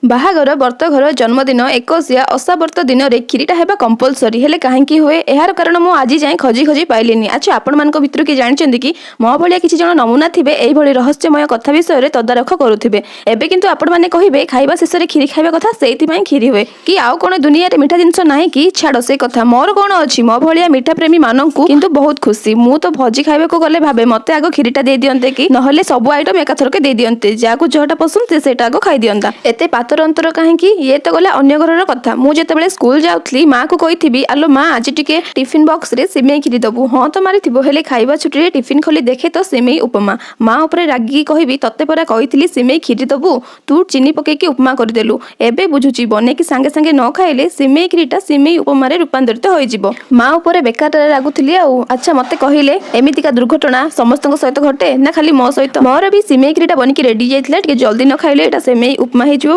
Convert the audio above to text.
ବାହାଘର, ବ୍ରତଘର, ଜନ୍ମଦିନ, ଏକୋଇଶିଆ, ଓଷାବ୍ରତ ଦିନରେ କ୍ଷୀରିଟା ହେବା କମ୍ପଲସରି। ହେଲେ କାହିଁକି ହୁଏ, ଏହାର କାରଣ ମୁଁ ଆଜି ଯାଏଁ ଖୋଜି ଖୋଜି ପାଇଲିନି। ଆଚ୍ଛା, ଆପଣମାନଙ୍କ ଭିତରୁ କିଏ ଜାଣିଛନ୍ତି କି? ମୋ ଭଳିଆ କିଛି ଜଣ ନମୁନା ଥିବେ, ଏଇଭଳି ରହସ୍ୟମୟ କଥା ବିଷୟରେ ତଦାରଖ କରୁଥିବେ। ଏବେ କିନ୍ତୁ ଆପଣମାନେ କହିବେ, ଖାଇବା ଶେଷରେ କ୍ଷୀରି ଖାଇବା କଥା, ସେଇଥିପାଇଁ କ୍ଷୀରି ହୁଏ କି? ଆଉ କ'ଣ ଦୁନିଆରେ ମିଠା ଜିନିଷ ନାହିଁ କି? ଛାଡ଼ ସେ କଥା, ମୋର କ'ଣ ଅଛି? ମୋ ଭଳିଆ ମିଠା ପ୍ରେମୀ ମାନଙ୍କୁ କିନ୍ତୁ ବହୁତ ଖୁସି। ମୁଁ ତ ଭୋଜି ଖାଇବାକୁ ଗଲେ ଭାବେ, ମତେ ଆଗ କ୍ଷୀରିଟା ଦେଇ ଦିଅନ୍ତେ କି, ନହେଲେ ସବୁ ଆଇଟମ ଏକାଥରକେ ଦେଇ ଦିଅନ୍ତେ। ଯାହାକୁ ଯୋଉଟା ପସନ୍ଦ, ସେ ସେଇଟା ଆଗ ଖାଇ ଦିଅନ୍ତା। ଏତେ ପାତର ଅନ୍ତର କାହିଁକି? ଇଏ ତ ଗଲା ଅନ୍ୟ ଘରର କଥା। ମୁଁ ଯେତେବେଳେ ସ୍କୁଲ ଯାଉଥିଲି, ମାକୁ କହିଥିବି, "ଆଲୋ ମା, ଆଜି ଟିକେ ଟିଫିନ ବକ୍ସରେ ସିମେଇ କ୍ଷୀରି ଦବୁ।" ହଁ ତ ମାରିଥିବ, ହେଲେ ଖାଇବା ଛୁଟିରେ ଟିଫିନ ଖୋଲି ଦେଖେ ତ ସିମେଇ ଉପମା। ମା ଉପରେ ରାଗିକି କହିବି, "ତତେ ପରା କହିଥିଲି ସିମେଇ କ୍ଷୀରି ଦବୁ, ତୁ ଚିନି ପକେଇକି ଉପମା କରିଦେଲୁ।" ଏବେ ବୁଝୁଛି, ବନେଇକି ସାଙ୍ଗେ ସାଙ୍ଗେ ନ ଖାଇଲେ ସିମେଇ କ୍ଷୀରିଟା ସିମେଇ ଉପମାରେ ରୂପାନ୍ତରିତ ହୋଇଯିବ। ମା ଉପରେ ବେକାରରେ ରାଗୁଥିଲି ଆଉ। ଆଚ୍ଛା, ମତେ କହିଲେ, ଏମିତିକା ଦୁର୍ଘଟଣା ସମସ୍ତଙ୍କ ସହିତ ଘଟେ ନା ଖାଲି ମୋ ସହିତ? ମୋର ବି ସିମେଇ କ୍ଷୀରିଟା ବନିକି ରେଡି ଯାଇଥିଲା। ଟିକେ ଜଲ୍ଦି ନ ଖାଇଲେ ଏଇଟା ସିମେଇ ଉପମା ହେଇଯିବ।